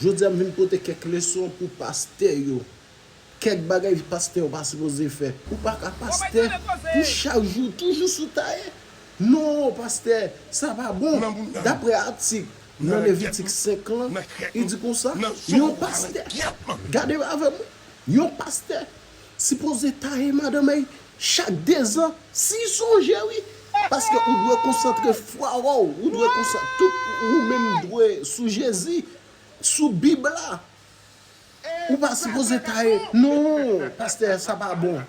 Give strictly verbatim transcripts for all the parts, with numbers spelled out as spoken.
Jodi a m vin pote kèk leson pou pastè yo. Kèk bagay pastè yo pa sipoze fè. Ou pa ka pastè pou chak jou toujou sou taye. Non, pastè, sa pa bon. Dapre atik nan Levitik senk lan, li di konsa, yon pastè, gade avè mwen, yon pastè sipoze taye madanm li chak dezan, si sonje wi. Paske ou dwe konsantre fwa w, ou dwe konsantre tout ou menm dwe sou Jezi, sou Bib la. Ou pa sipoze taye. Non, pastè, sa pa bon.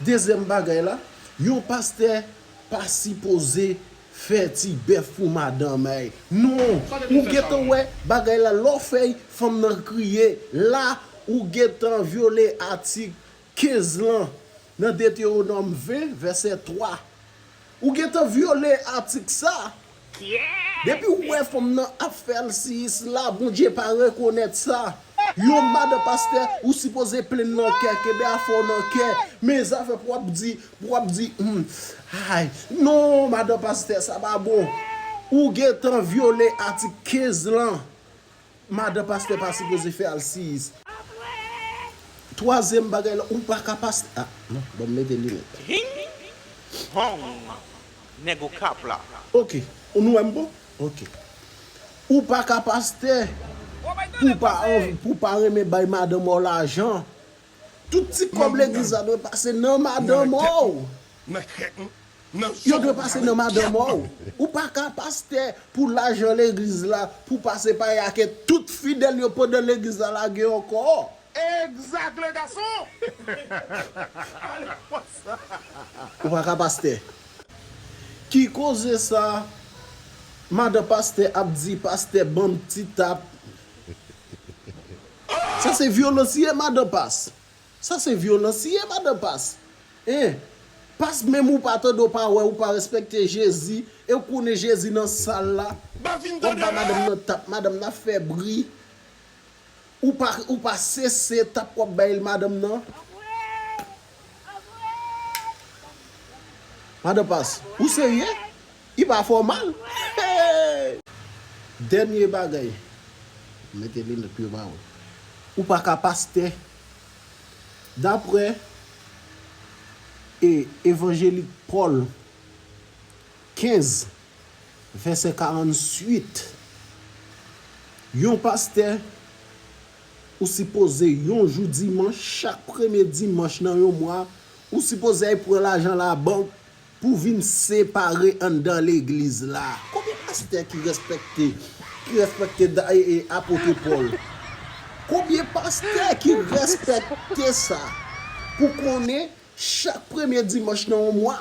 Dezyèm bagay la, yon pastè pa sipoze fè ti bèf pou madanm li. Non, ou gentan wè bagay la, lè w fè l, fanm nan kriye. La, ou gentan vyole atik kenz lan nan Detewonòm ven, vèsè twa. Ou gentan vyole atik sa. Depi w wè fanm nan ap fè alsiyis la, Bondye pa rekonèt sa. Yon madan pastè, ou sipoze plenn nan kè, kenbe afè w nan kè. Men zafè pou w ap di, pou w ap di, hmm, ay, non, madan pastè, sa pa bon. Ou gentan vyole atik kenz lan. Madan pastè pa sipoze fè alsiyis. Twazyèm bagay la, ou pa ka pastè. Ah, non, ban m mete linèt. Hing! Hong! Nèg Okap la. Ok, ou nou wè m bon? Ok. Ou pa ka pastè pou pa anvi, pou pa renmen bay madanm ou lajan. Tout ti kòb legliz la dwe pase nan madanm ou. Yo dwe pase nan madanm ou. Ou pa ka pastè pou lajan legliz la, pou pase pare ak tout fidèl yo pandan legliz la lage ankò. Exact, le garçon! Ou pa ka pastè. Ki koze sa? Madan pastè ap di pastè ban m ti tap. Sa se vyolans ye, madan pas. Sa se vyolans ye, madan pas. Hein? Pas, menm ou pa tande, ou pa wè, ou pa respekte Jezi, e ou konnen Jezi nan sal la. W ap bay madanm nan tap, madanm nan ap fè bri. Ou pa, ou pa sese tap w ap bay madanm nan. Madan pas, ou serye? Li pa fè w mal? Hey! Dènye bagay. Mete linèt pou yo pa wè. Ou pa ka pastè. Daprè e, evanjelik Pòl kenz, vèsè karannwit, yon pastè, ou sipoze yon jou dimanch, chak premye dimanch nan yon mwa, ou sipoze al pran lajan labank pou vin separe anndan legliz la. Konbyen pastè ki respekte, ki respekte da-, e, e, apot Pòl? Konbyen pastè ki respekte sa? Pou konnen chak premye dimanch nan yon mwa,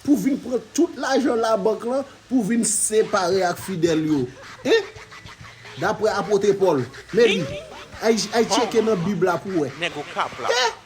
pou vin pran tout lajan labank lan, pou vin separe ak fidèl yo. Hein? Daprè apot Pòl. Men li, al, al tcheke nan Bib la pou wè. Nèg Okap la. Hein?